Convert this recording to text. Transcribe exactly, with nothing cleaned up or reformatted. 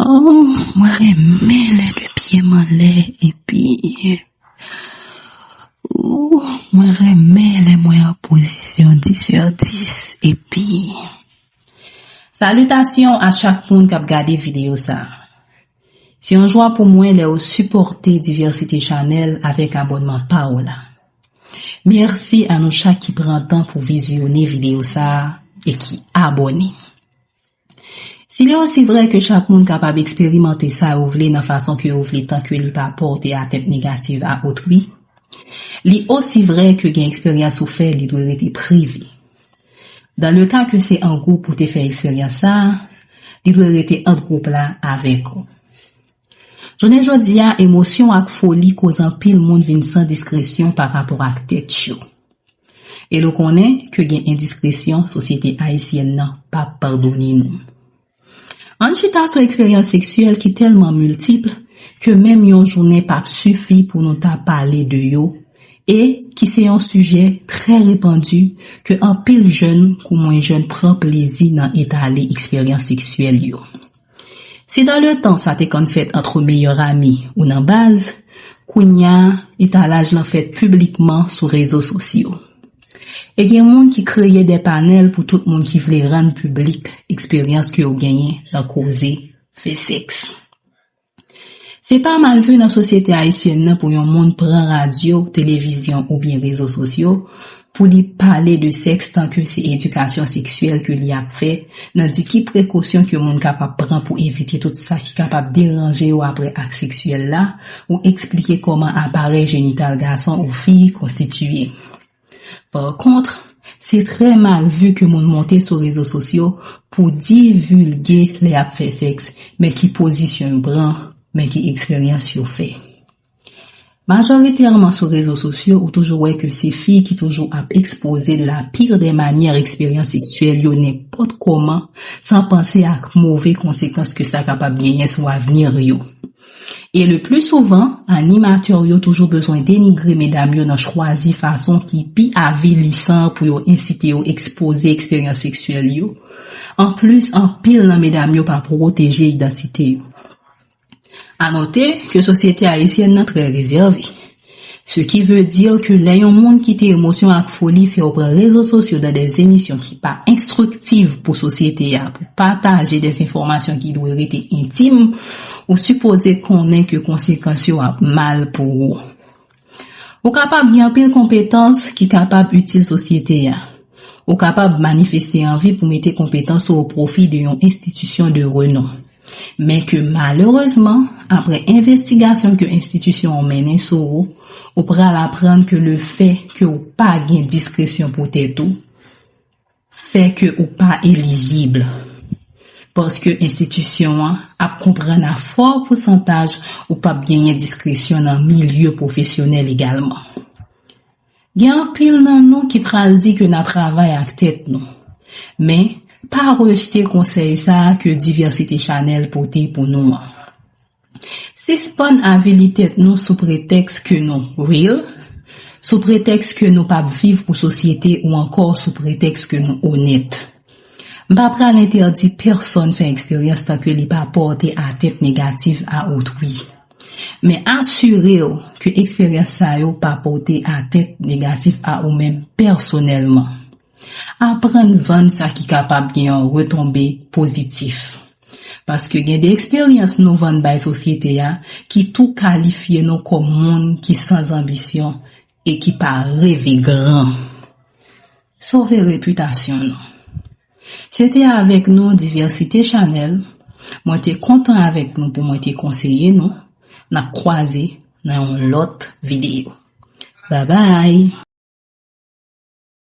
Oh, mwen renmen lè de pye m anlè epi, oh, mwen renmen lè mwen an pozisyon dis sur dis epi. Salitasyon a chak moun k ap gade videyo sa a. Se yon jwa pou mwen lè w sipòte Diversité Channel avèk abònman pa w la. Mèsi a nou chak ki pran tan pou vizyone videyo sa a e ki abòne. Si li osi vrè ke chak moun kapab eksperimante sa yo vle nan fason ke yo vle tan ke li pa pòte atent negatif a otrui, li osi vrè ke gen eksperyans ou fè li dwe rete prive. Dan le ka ke se an gwoup ou te fè eksperyans sa a, li dwe rete ant gwoup la avèk ou. Jounen jodi a, emosyon ak foli koz anpil moun vin san diskresyon pa rapò ak tèt yo. E nou konnen ke gen endiskresyon sosyete ayisyèn nan p ap padone nou. Ann chita sou eksperyans seksyèl ki tèlman miltip ke menm yon jounen p ap sifi pou nou ta pale de yo e ki se yon sijè trè repandi ke anpil jèn kou mwen jèn pran plezi nan etale eksperyans seksyèl yo. Si dans le temps sa te konn fèt antre meyè ami ou nan baz, kounye a etalaj lan fèt piblikman sou rezo sosyo. E gen moun ki kreye de panèl pou tout moun ki vle rann piblik eksperyans ke yo genyen nan koze fè sèks. Se pa mal vu nan sosyete ayisyèn nan pou yon moun pran radyo, televizyon oubyen rezo sosyo pou li pale de sèks tanke se edikasyon seksyèl ke li ap fè, nan di ki prekosyon ke moun kapab pran pou evite tout sa ki kapab deranje yo apre ak seksyèl la, ou eksplike kòman aparèy jenital gason ou fi konstitiye. Pa kont, se trè mal vu ke moun monte sou rezo sosyo pou divilge lè y ap fè sèks, men ki pozisyon yo pran, men ki eksperyans yo fè. Majoritèman sou rezo sosyo, ou toujou wè ke se fi ki toujou ap ekspoze de la pire des manières eksperyans seksyèl yo nenpòt kòman, san panse ak move konsekans ke sa kapab genyen sou avni yo. E le pli souvan, animatè yo toujou bezwen denigre medam yo nan chwazi fason ki pi avilisan pou yo ensite yo ekspoze eksperyans seksyèl yo. Anplis, anpil nan medam yo pa pwoteje idantite yo. A note ke sosyete ayisyèn nan trè rezève. Se ki vle di ke lè yon moun kite emosyon ak foli fè w pran rezo sosyo dan de emisyon ki pa enstriktiv pou sosyete a, pou pataje de enfòmasyon ki dwe rete entim, ou sipoze konnen ke konsekans yo ap mal pou ou. Ou kapab gen anpil konpetans ki kapab itil sosyete a. Ou kapab manifeste anvi pou mete konpetans ou o pwofi de yon enstitisyon de renon. Men ke malerezman, apre envestigasyon ke enstitisyon an mennen sou ou, ou pral aprann ke le fè ke ou pa gen diskresyon pou tèt ou, fè ke ou pa elijib. Paske enstitisyon an ap konprann a fò pousantaj ou p ap genyen diskresyon nan milye pwofesyonèl egalman. Gen anpil nan nou ki pral di ke n a travay ak tèt nou. Men, pa rejte konsèy sa a ke Diversité Channel pote pou nou an. Sispann avili tèt nou sou pretèks ke nou real, sou pretèks ke nou p ap viv pou sosyete ou ankò sou pretèks ke nou onèt. M pa pral entèdi pèsonn fè eksperyans tanke li pa pòte atent negatif a otrui. Men asire w ke eksperyans sa yo pa pòte atent negatif a ou menm pèsonèlman. Aprann vann sa ki kapab gen yon retonbe pozitif. Paske gen de eksperyans nou vann bay sosyete a ki tou kalifye nou kòm moun ki san anbisyon e ki pa reve gran. Sove repitasyon nou. Se te avèk nou Diversité Channel. Mwen te kontan avèk nou pou mwen te konseye nou. N ap kwaze nan yon lòt videyo. Babay!